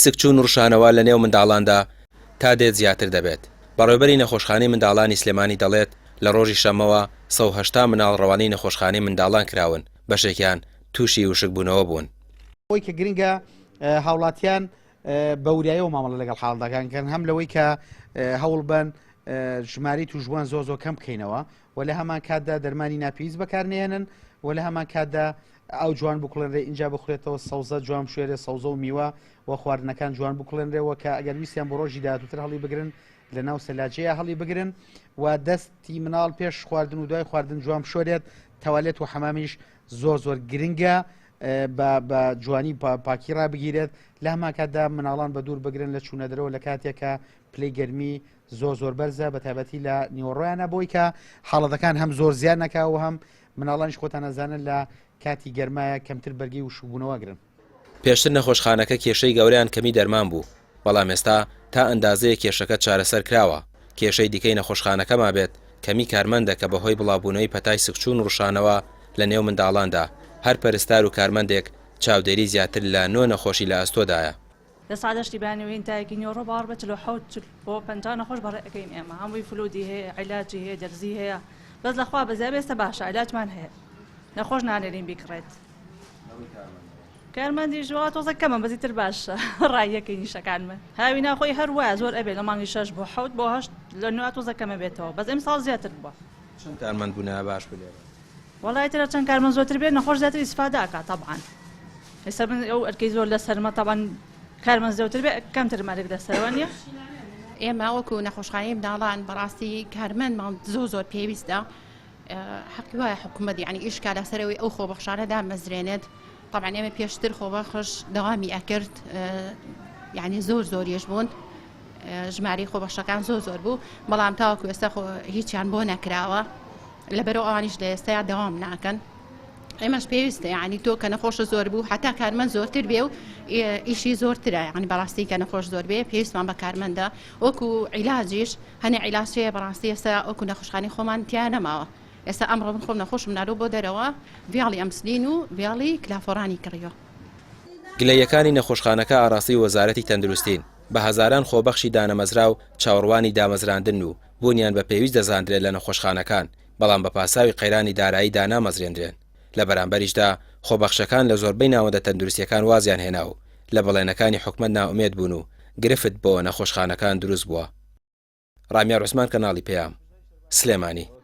سکچوون و ڕشانەوە لە نێو منداڵاندا تا دێت زیاتر دەبێت. بەڕێوبەری نەخۆشخانەی منداڵانی سلێمانی دەڵێت، لە ڕۆژی شەممەوە 180 منداڵ ڕەوانەی نەخۆشخانەی منداڵان کراون، بەشێکیان تووشی وشکبوونەوە بوون. ئەوەی کە گرنگە هاوڵاتیان بە وریایەوە مامەڵە لەگەڵ حاڵەتەکان کەن هەم لەوەی کە هەوڵ بن ژماری توشبووان زۆر زۆر کەم بکەینەوە و لە هەمان کاتدا دەرمانی ناپێویست بەکارنێنن و لە هەمان کاتدا ئاو جوان بکوڵێنرێ ئینجا بخورێتەوە سەوزە جوان بشێرێ سەوزە و میوە و خواردنەکان جوان بکوڵێنرێەوە کە ئەگەر ویستیان بۆ ڕۆژی داهاتووتر هەڵی بگرن لە ناو سەلاجەیە هەڵی بگرن و دەستی مناڵ پێش خواردن و دوای خواردن جوان بشۆرێت تەوالێت و حەمامیش زۆر زۆر گرنگە بە جوانی پاکی ڕابگیرێت لە هەمان کاتدا مناڵان بە دوور بگرن لە چوونە دەرەوە لە کاتێکە پلەی گەرمی زۆر زۆر بەرزە بە تایبەتی لە نیوەڕۆیانە بۆی کە حاڵەتەکان هەم زۆر زیاد نەکا و هەم مناڵانیش خۆتان ئەزانن لە کاتی گەرمایە کەمتر بەرگەی وشکبوونەوە ئەگرن. پێشتر نەخۆشخانەکە کێشەی گەورەیان کەمی دەرمان بوو، بەڵام ئێستا تا ئەندازەیەک کێشەکە چارەسەر کراوە، کێشەی دیکەی نەخۆشخانەکە مابێت کەمی کارمەندە کە بەهۆی بڵاوبوونەوەی پەتای سکچوون و ڕشانەوە لە نێو منداڵاندا، هەر پەرستار و کارمەندێک چاودێری زیاتر لە نۆ نەخۆشی لە ئەستۆدایە. لە سەعات هەشتی بەیانی وین تا یەکی نیوەڕۆ باوەڕ بە 47 چل بۆ 50 نەخۆش بەڕێ ئەکەین ئێمە هەمووی فلودی هەیە عیلاجی هەیە دەرزی هەیە بەس لە خوا بەزیابێ ئێستا باشە عیلاجمان هەیە نەخۆش نانێرین بیکڕێت کارمەندیش وەڵا تۆزە کەمە بەس ئیتر باشە ڕاییەکەی نیشەکانمان هاوینا خۆی هەر وایە زۆر ئەبێ لە مانگی شەش بۆ حەوت بۆ هەشت لە نوێ تۆزە کەمە بێتەوە بەس ئەمساڵ زیاتر بووە. چەند کارمەند بوونایە باش بوو لێرە؟ وەڵا ئیتر هەر چەند کارمەند زۆرتر بێت نەخۆش زیاتر ئیسفادە ئەکات تەبعەن ئێستا من ئەو ئەرکەی زۆر لەسەرمە تەبعەن کارمەند زۆرتر بێت کەمتر مەرگ لەسەرەوە نییە. ئێمە وەکو نەخۆشخانەی منداڵان بەڕاستی کارمەندمان زۆر زۆر پێویستە حەقی وایە حکوومەت یعنی ئیش کا لەسەرەوەی ئەو خۆبەخشانە دامەزرێنێت طبعا ئێمە پێشتر خۆبەخش دەوامی ئەکرد یعنی زۆر زۆریش بوون ژمارەی خۆبەخشەکان زۆر زۆر بوو بەڵام تاوەکو ئێستا خۆ هیچیان بۆ نەکراوە لەبەرەوە ئەوانیش لە ئێستایا دەوام ناکەن ئێمەش پێویستە یعنی تۆ کە نەخۆشە زۆر بوو حتا کارمەند زۆرتر بێ و ئیشی زۆرترە یعنی بەڕاستی کە نەخۆش زۆر بێ پێویستمان بە کارمەندە وەکو عیلاجیش هەنێ عیلاج هەیە بەڕاستی ئێستا وەکو نەخۆشخانەی خۆمان تیا نەماوە ئێستا ئەمڕۆ من خۆم نەخۆشم ناردووە بۆ دەرەوە ڤیاڵی ئەمسلین و ڤیاڵی کلافۆرانی کڕیوە. گلەییەکانی نەخۆشخانەکە ئاڕاستەی وەزارەتی تەندروستین، بە هەزاران خۆبەخشی دانەمەزراو چاوەڕوانی دامەزراندنن و بوونیان بە پێویست دەزاندرێت لە نەخۆشخانەکان، بەڵام بە پاساوی قەیرانی دارایی دانامەزرێندرێن، لە بەرامبەریشدا خۆبەخشەکان لە زۆربەی ناوەندە تەندروستییەکان وازیان هێنا و لە بەڵێنەکانی حکومەت نائومێد بوون و گرفت بۆ نەخۆشخانەکان دروست بووە. ڕامیار عوسمان کەناڵی پەیام، سلێمانی.